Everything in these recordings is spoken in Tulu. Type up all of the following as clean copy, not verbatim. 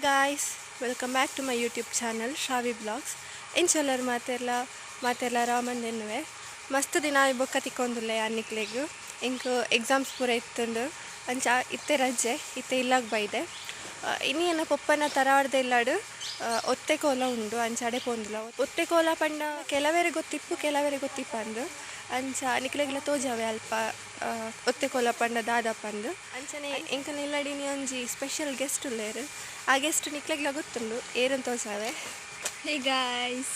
Guys, welcome back to my YouTube channel Shravi blogs. ಎಂಚೊಲ್ಲರ್ ಮಾತೆರ್ಲ? ಮಾತೆರ್ಲ ರಾಮನ್ ಎನ್ನುವೆ. ಮಸ್ತ್ ದಿನ ಬೊಕ್ಕ ತಿಕ್ಕೊಂದುಲ್ಲೆ ಅನ್ನಿಕ್ಲೆಗ್. ಎಂಕ್ ಎಕ್ಸಾಮ್ಸ್ ಪೂರ ಇತ್ತುಂಡು, ಅಂಚ ಇತ್ತೆ ರಜೆ, ಇತ್ತೆ ಇಲ್ಲಾಗ್ ಬೈದೆ. ಇನಿ ಎನ್ನ ಪೊಪ್ಪನ ತರವಾಡ್ದ ಇಲ್ಲಾಡು ಒತ್ತೆ ಕೋಲ ಉಂಡು, ಅಂಚ ಅಡೆ ಪೋಂದುಲ. ಒತ್ತೆ ಕೋಲ ಪಂಡ ಕೆಲವೆರೆ ಗೊತ್ತಿಪ್ಪು, ಕೆಲವೆರೆ ಗೊತ್ತಿಪ್ಪಂದು. ಅಂಚ ನಿಕ್ಲೆಗ್ಲ ತೋಜಾವೆ ಅಲ್ಪ ಒತ್ತೆ ಕೋಲ ಪಂಡ ದಾದ ಪಂದು. ಅಂಚನೆ ಎಂಕನ ಇಲ್ಲಡಿ ಇನಿ ಒಂಜಿ ಸ್ಪೆಷಲ್ ಗೆಸ್ಟ್ ಉಲ್ಲೇರು. ಆ ಗೆಸ್ಟ್ ನಿಕ್ಲೆಗ್ಲ ಗೊತ್ತುಂಡು, ಏರನ್ ತೋಜಾವೆ. Hey guys.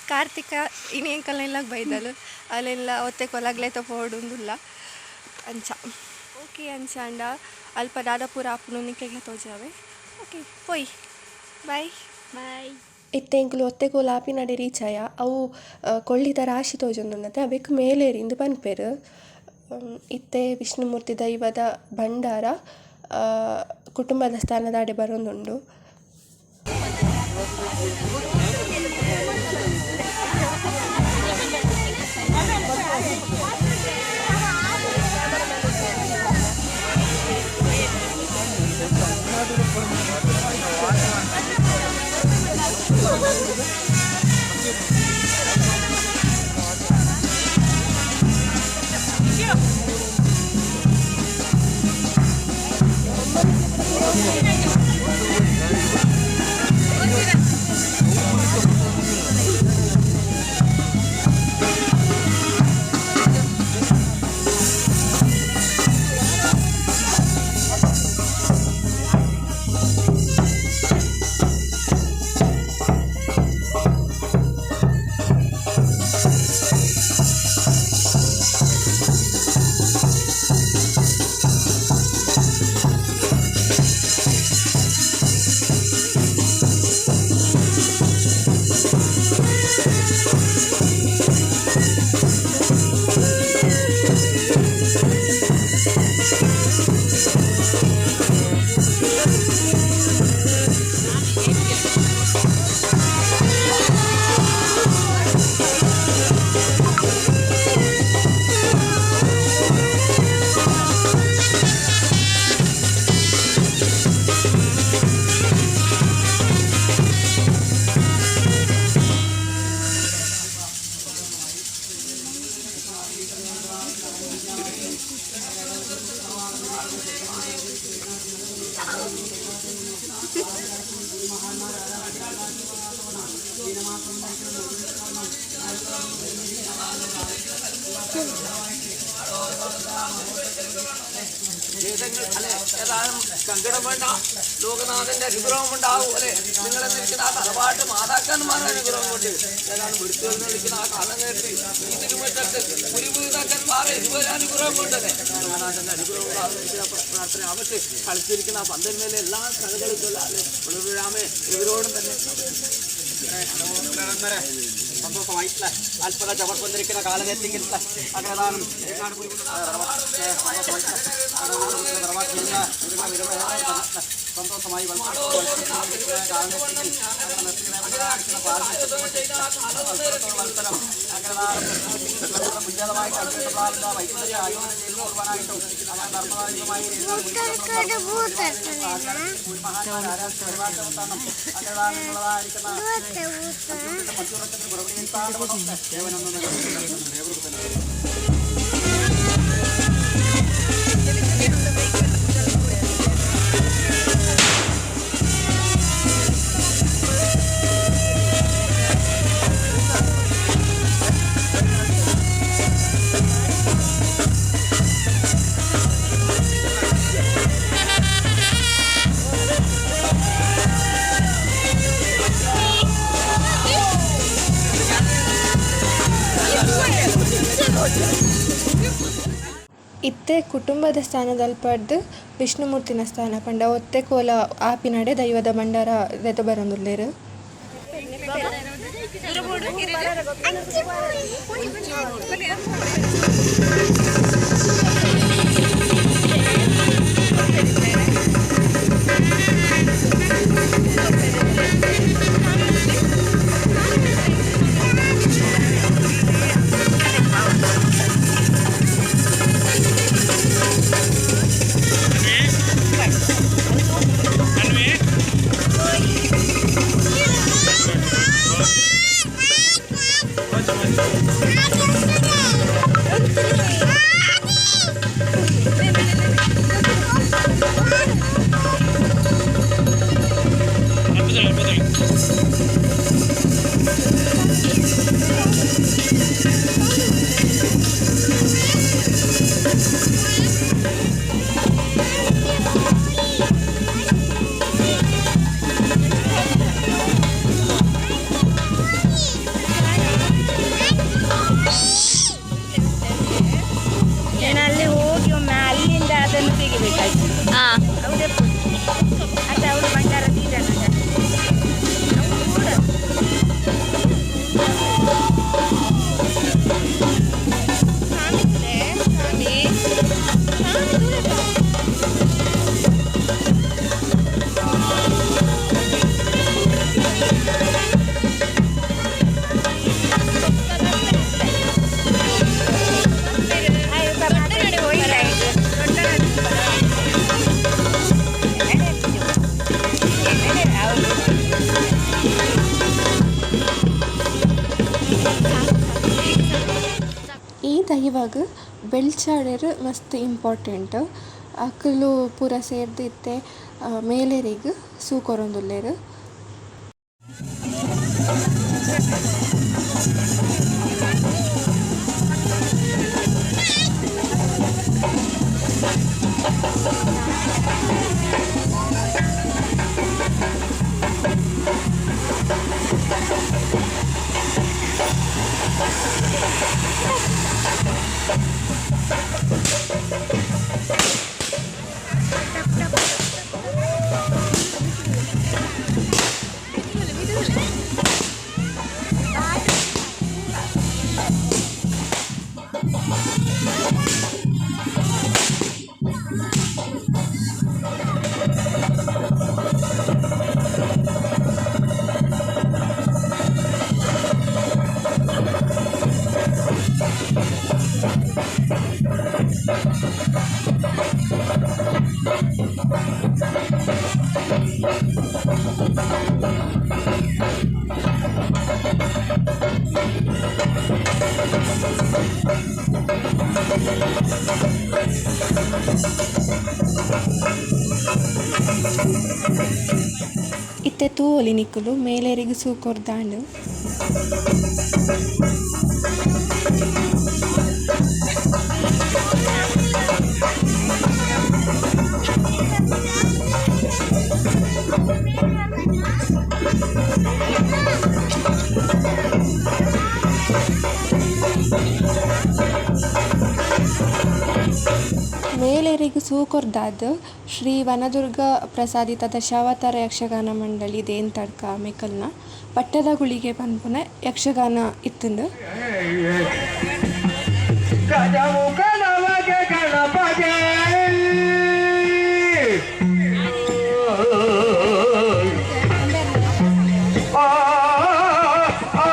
Kartika ಇನಿ ಎಂಕಲ್ನ ಇಲ್ಲಾಗ ಬೈದಲು, ಅಲ್ಲೆಲ್ಲ ಒತ್ತೆ ಕೋಲಾಗ್ಲೇ ಪೋಡುಂದುಲ್ಲ ಅಂಚ. ಓಕೆ, ಅಂಚಾಂಡ ಅಲ್ಪ ದಾದ ಪೂರ ಆಪುನು ನಿಕ್ಲೆಗ್ಲ ತೋಜಾವೆ. ಓಕೆ, ಪೋಯ್, ಬಾಯ್. Bye. ಇತ್ತೆ ಎಂಕುಲು ಒತ್ತೆ ಕೋಲ ಆಪಿನಡೆ ರೀಚ್ ಆಯ. ಅವು ಕೊಳ್ಳಿದ ರಾಶಿ ತೋಜೊಂದುಂಡತೆ, ಅವೆಕ್ ಮೇಲೇರಿಂದು ಪನ್ಪೆರ್. ಇತ್ತೆ ವಿಷ್ಣುಮೂರ್ತಿ ದೈವದ ಭಂಡಾರ ಕುಟುಂಬದ ಸ್ಥಾನದಾಡೆ ಬರೊಂದುಂಡು. അല്ലെ, ഏതായാലും സങ്കടം വേണ്ട, ലോകനാഥന്റെ അനുഗ്രഹം ഉണ്ടാവും. അല്ലെ, നിങ്ങളെ നിൽക്കുന്ന ആ തറവാട്ട് മാതാക്കന്മാരുടെ അനുഗ്രഹം കൊണ്ട് ഏതാണ് വിളിച്ചു നിൽക്കുന്ന ആ കാലം നേരത്തി ഈ തിരുമുറ്റത്ത് ഗുരുപിതാക്കന്മാരെ ഇതുവരെ അനുഗ്രഹം കൊണ്ടല്ലേ ലോകനാഥന്റെ അനുഗ്രഹം പ്രാർത്ഥന ആവട്ടെ. കളിച്ചിരിക്കുന്ന ആ പന്തന്മേലെ എല്ലാ കഥകളും ചൊല്ലാതെ വിളവിഴാമേ ഇവരോടും തന്നെ സന്തോഷമായി അല്പത ചവർ വന്നിരിക്കുന്ന കാലനെത്തിക്കുന്ന അഗ്രദാനം സന്തോഷമായി ಇತ್ತೆ ಕುಟುಂಬದ ಸ್ಥಾನದಲ್ಪಡ್ದು ವಿಷ್ಣುಮೂರ್ತಿನ ಸ್ಥಾನ ಪಂಡ ಒತ್ತೆ ಕೋಲ ಆಪಿನಡೆ ದೈವದ ಭಂಡಾರ ದೆತ ಬರೊಂದುಲ್ಲೆರ್. ನೀನು ಅಲ್ಲಿ ಹೋಗಿ ಒಮ್ಮೆ ಅಲ್ಲಿಂದ ಅದನ್ನು ತೆಗಿಬೇಕಾಯ್ತು. ಹೌದೇ, ಅದು ಅವಳು ಬಂಗಾರ ತೀರಲ್ಲ ಕೂಡ. ಈ ದೈವಗ್ ಬೆಳ್ಚಾಡೆರ್ ಮಸ್ತ್ ಇಂಪಾರ್ಟೆಂಟ್. ಅಕುಲು ಪೂರ ಸೇರ್ದ್ ಇತ್ತೆ ಮೇಲೆರಿಗ್ ಸೂ ಕೊರೊಂದುಲ್ಲೆರ್. ಇತ್ತೆ ತೂವೊಲಿ ನಿಕುಲು ಮೇಲೆರಿಗ್ ಸೂ ಕೊರ್ದಾಂಡ್. ಮೇಲೆರಿಗ್ ಸೂ ಕೊರ್ದಾದ್ ಶ್ರೀ ವನದುರ್ಗ ಪ್ರಸಾದಿತ ದಶಾವತಾರ ಯಕ್ಷಗಾನ ಮಂಡಳಿ ದೇಂತಡ್ಕ ಮೆಕಲ್ನ ಪಟ್ಟದ ಗುಳಿಗೆ ಪನ್ಪುನ ಯಕ್ಷಗಾನ ಇತ್ತುಂಡು. ಗಜಮುಖನವಗೆ ಗಣಪಗೆ ಆ ಆ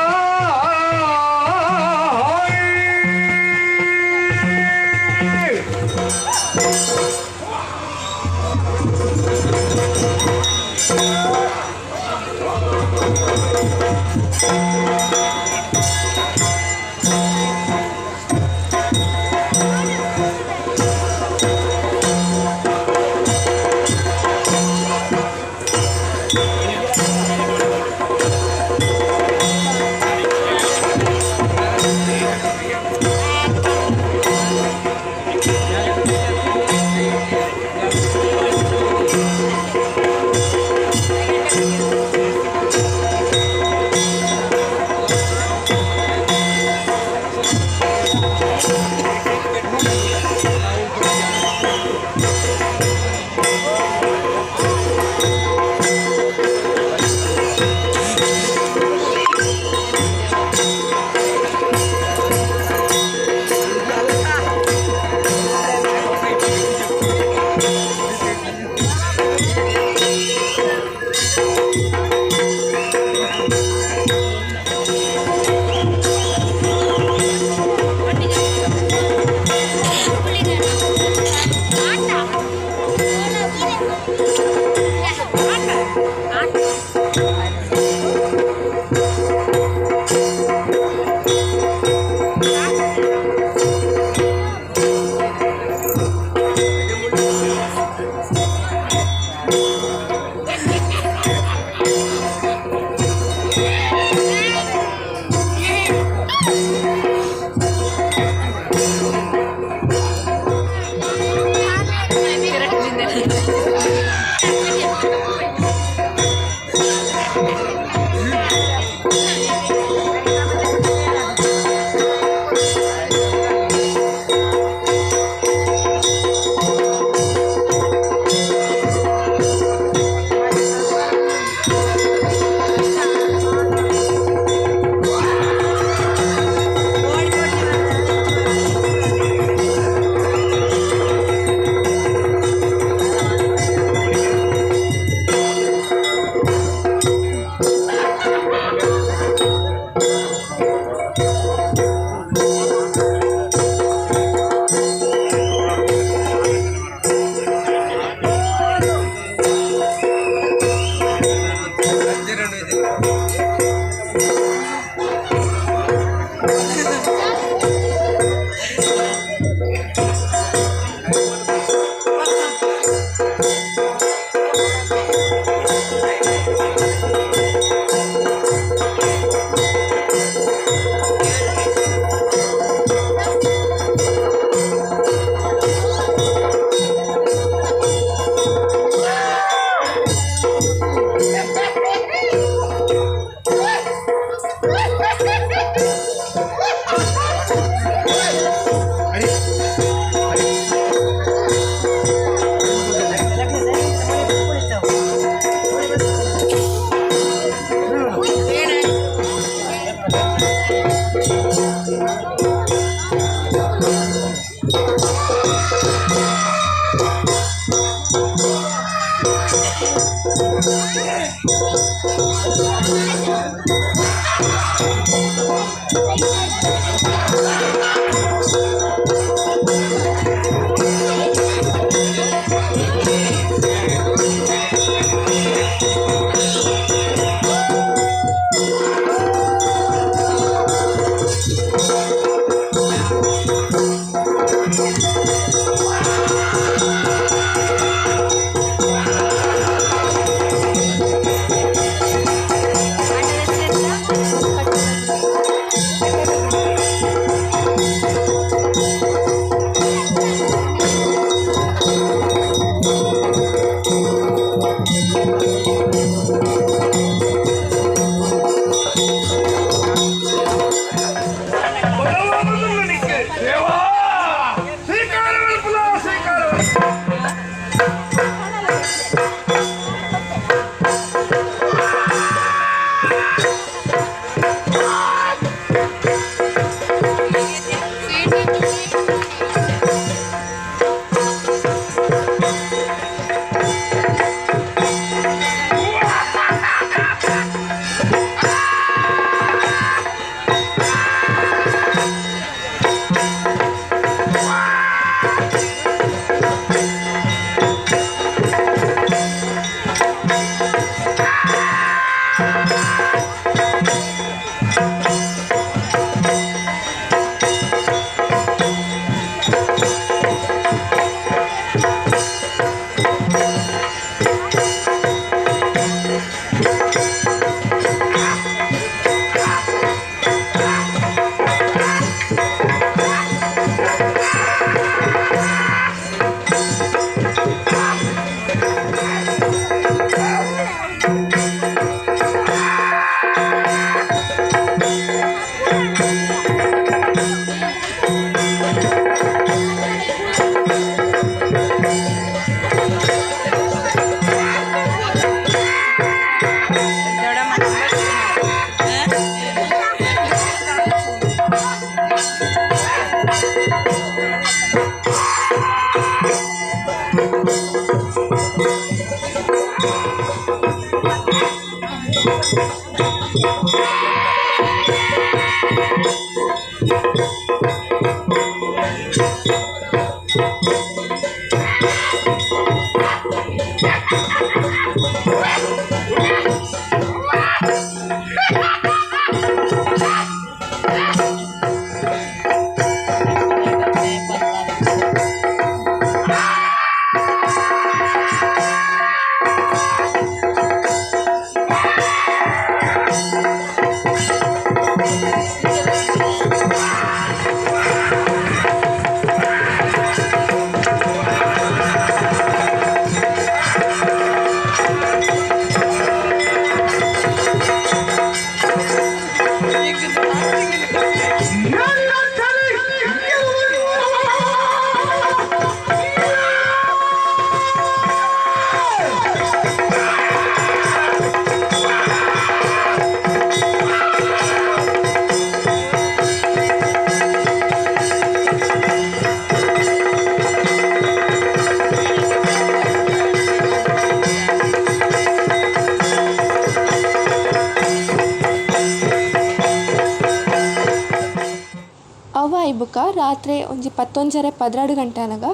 ಬೊಕ್ಕ ರಾತ್ರೆ ಒಂಜಿ ಪತ್ತೊಂಜರೆ 12 ಗಂಟೆ ಅನಗ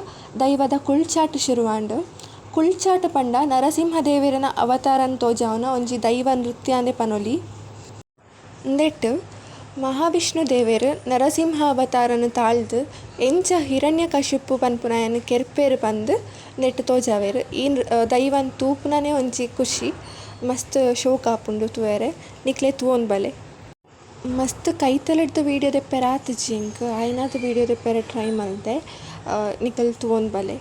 ದೈವದ ಕುಳ್ಚಾಟ ಶುರುವಾಂಡ್. ಕುಳ್ಚಾಟ ಪಂಡ ನರಸಿಂಹ ದೇವೆರನ ಅವತಾರನ್ ತೋಜಾವುನ ಒಂಜಿ ದೈವ ನೃತ್ಯ ಪನೊಲಿ. ಉಂದೆಟ್ ಮಹಾವಿಷ್ಣು ದೇವೆರ್ ನರಸಿಂಹ ಅವತಾರನ್ ತಾಳ್ದ್ ಎಂಚ ಹಿರಣ್ಯಕಶಿಪು ಪನ್ಪುನಾಯನ್ ಕೆರ್ಪೆರ್ ಪಂದ್ ನೆಟ್ ತೋಜಾವೆರ್. ಈ ದೈವನ್ ತೂಪುನನೆ ಒಂಜಿ ಖುಷಿ, ಮಸ್ತ್ ಶೋಕ್ ಆಪುಂಡು ತೂಯೆರೆ. ನಿಕ್ಲೆ ತೂವೊಂದು ಬಲೆ. ಮಸ್ತ್ ಕೈತಲಡ್ದು ವೀಡಿಯೋ ದೆಪ್ಪೆರೆ ಆತಿಜಿ ಎಂಕ್ ಆಯ್ನಾತ್ ವೀಡಿಯೋ ದೆಪ್ಪೆರೆ ಟ್ರೈ ಮಲ್ತೆ. ನಿಕಲ್ ತೂವೊಂದು ಬಲೆ.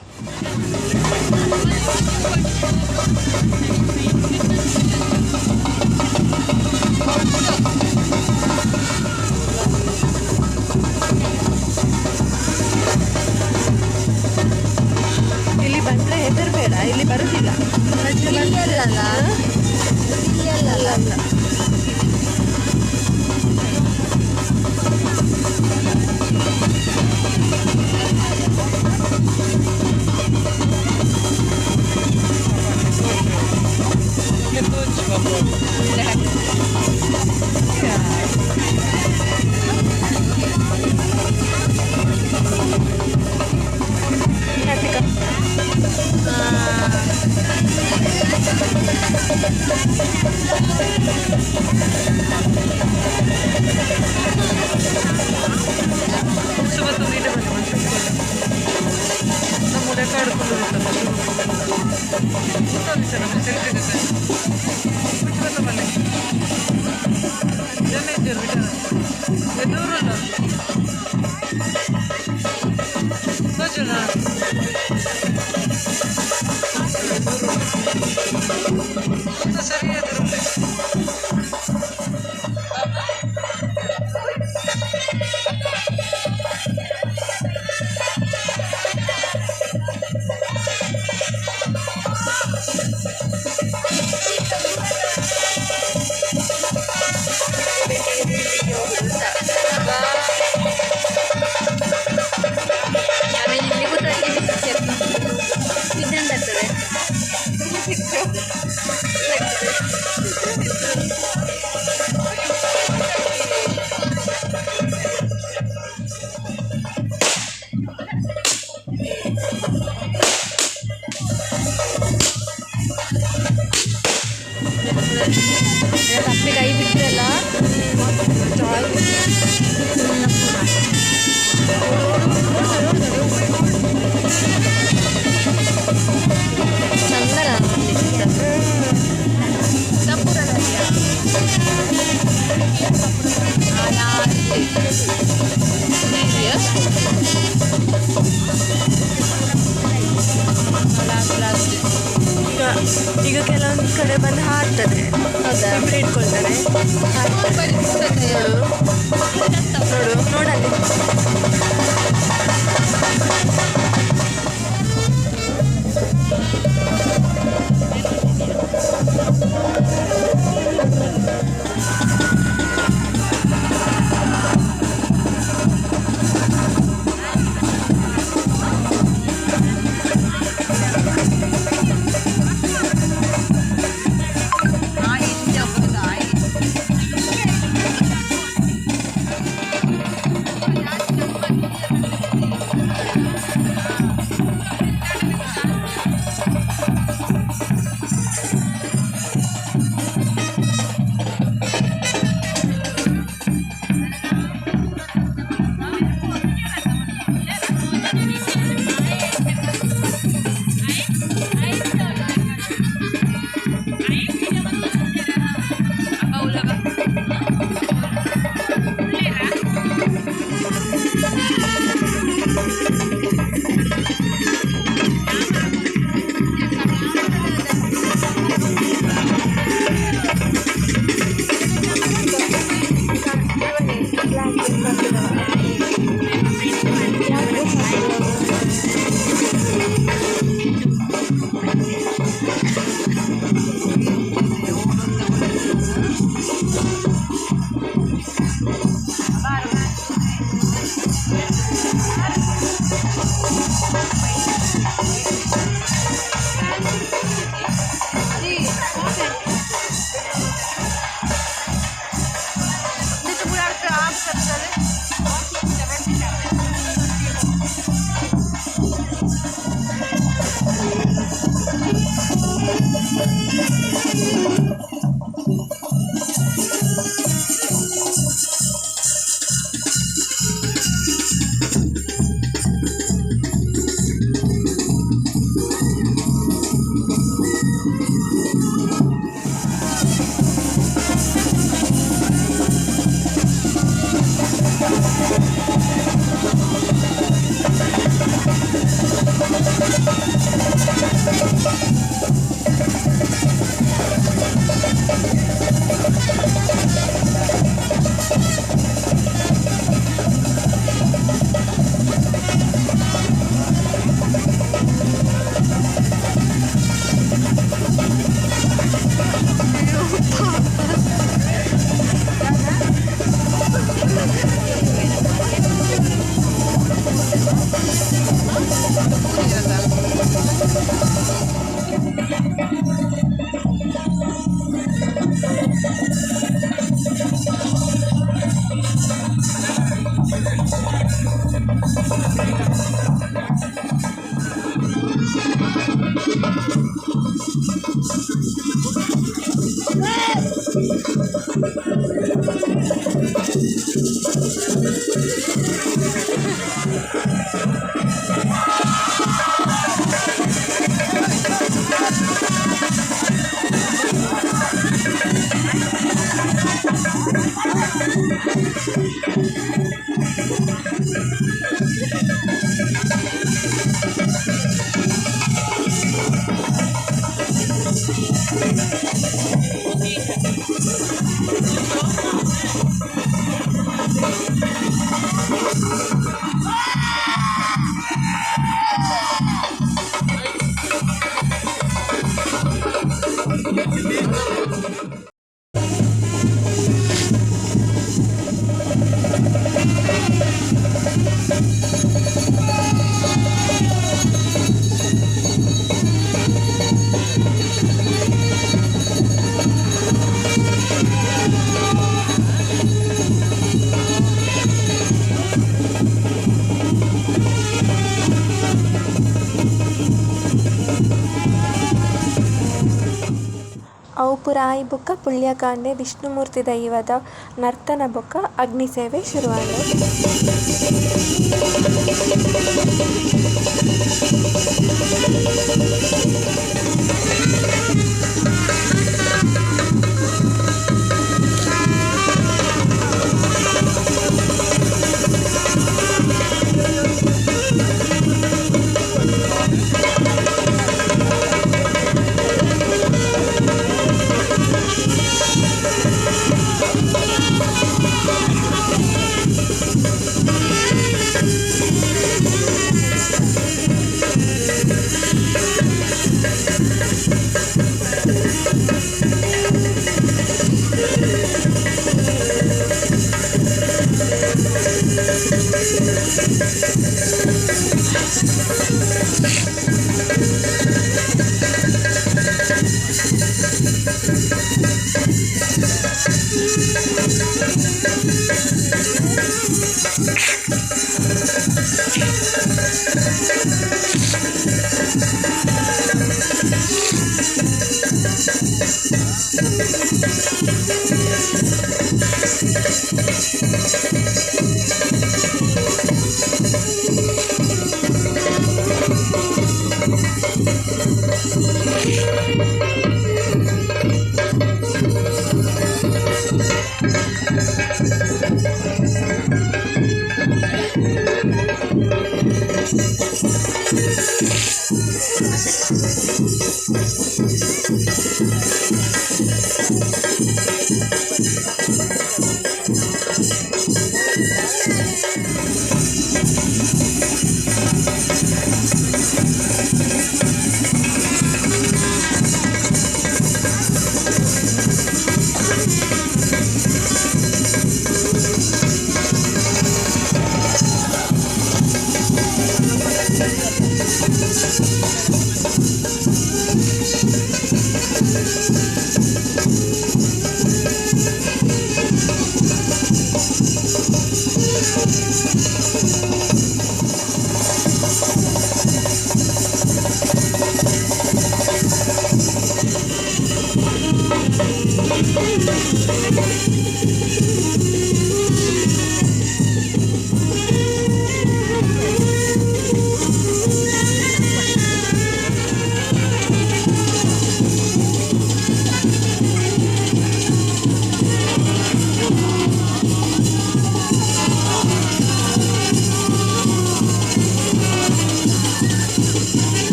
ಆಮೇಲೆ ಇಲ್ಲಿ ಕೂತ್ಕೊಂಡು ಇದ್ದಂತಾಗ್ತದೆ. ತಪ್ಪಿ ಕೈ ಬಿಟ್ಟರಲ್ಲ. ಚಂದ. ಈಗ ಈಗ ಕೆಲವೊಂದು ಕಡೆ ಬಂದು ಹಾಡ್ತದೆ. ಹೌದಾ? ಇಬ್ರು ಇಟ್ಕೊಳ್ತಾರೆ, ಹಾಡ್ತಾರೆ. ನೋಡು ನೋಡು, ನೋಡಲ್ಲಿ. ಅವು ಪೂರ ಆಯಿ ಬೊಕ್ಕ ಪುಲ್ಯಕಾಂಡೆ ವಿಷ್ಣುಮೂರ್ತಿ ದೈವದ ನರ್ತನ ಬೊಕ್ಕ ಅಗ್ನಿ ಸೇವೆ ಶುರು ಆಂಡ್.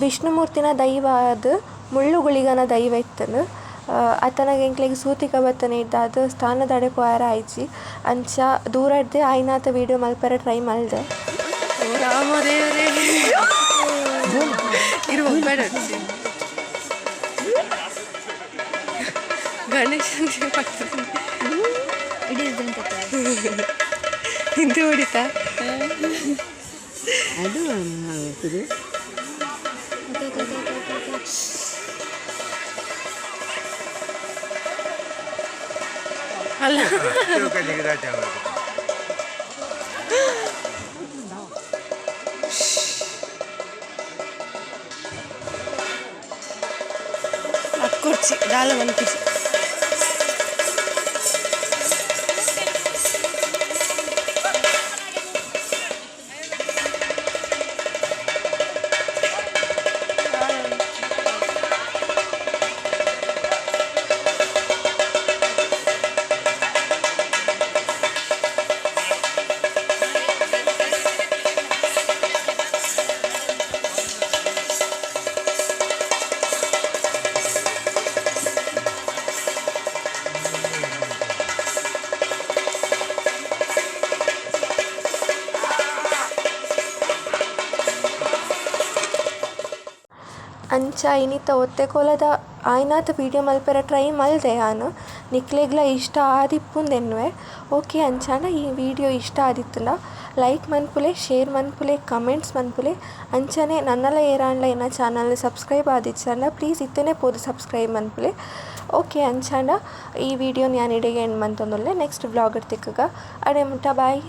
ವಿಷ್ಣುಮೂರ್ತಿನ ದೈವ ಆದ್ ಮುಳ್ಳುಗುಳಿಗನ ದೈವ ಇತ್ತುಂಡು. ಅತನಗ ಎಂಕ್ಲೆಗ್ ಸೂತಿಕ ಬತ್ತನೇಡ್ದಾದ್ ಸ್ಥಾನದಡೆ ಪೋಯೆರೆ ಆಯಿಜಿ. ಅಂಚ ದೂರಡ್ದೆ ಆಯಿನಾತ ವೀಡಿಯೋ ಮಲ್ಪೆರೆ ಟ್ರೈ ಮಲ್ದೆ. ರಾಮ ದೇವರೇ, ಗಣೇಶ ನಿಂತು ಹೊಡಿತಾ. ಅದು ಇದು. ಅಲ್ಲ, ಕುರ್ಚಿ ದಾಲ ಮನ್ಪಿಸಿ. ಅಂಚ ಇನಿತ ಒತ್ತೆಕೋಲದ ಆಯ್ನಾತ ವೀಡಿಯೋ ಮಲ್ಪೆರೆ ಟ್ರೈ ಮಲ್ದೆ ಯಾನ್. ನಿಕ್ಲೆಗ್ಲ ಇಷ್ಟ ಆದಿಪ್ಪುಂದೆನ್ನುವೆ. ಓಕೆ, ಅಂಚಾಂಡ ಈ ವಿಡಿಯೋ ಇಷ್ಟ ಆದಿತ್ತುಂಡ ಲೈಕ್ ಮನ್ಪುಲೆ, ಶೇರ್ ಮನ್ಪುಲೆ, ಕಮೆಂಟ್ಸ್ ಮನ್ಪುಲೆ. ಅಂಚನೆ ನನ್ನಲ ಏರಾಂಡ್ಲ ಎನ್ನ ಚಾನಲ್ ಸಬ್ಸ್ಕ್ರೈಬ್ ಆದಿಜ್ಜಾಂಡ ಪ್ಲೀಸ್ ಇತ್ತೆನೆ ಪೋದು ಸಬ್ಸ್ಕ್ರೈಬ್ ಮನ್ಪುಲೆ. ಓಕೆ, ಅಂಚಾಂಡ ಈ ವಿಡಿಯೋನ್ ಯಾನ್ ಇಡೆಗೆ ಎಂಡ್ ಮಂತೊಂದುಲ್ಲೆ. ನೆಕ್ಸ್ಟ್ ವ್ಲಾಗ್ ತಿಕ್ಕುಗ, ಅಡೆ ಮುಟ್ಟ ಬಾಯ್.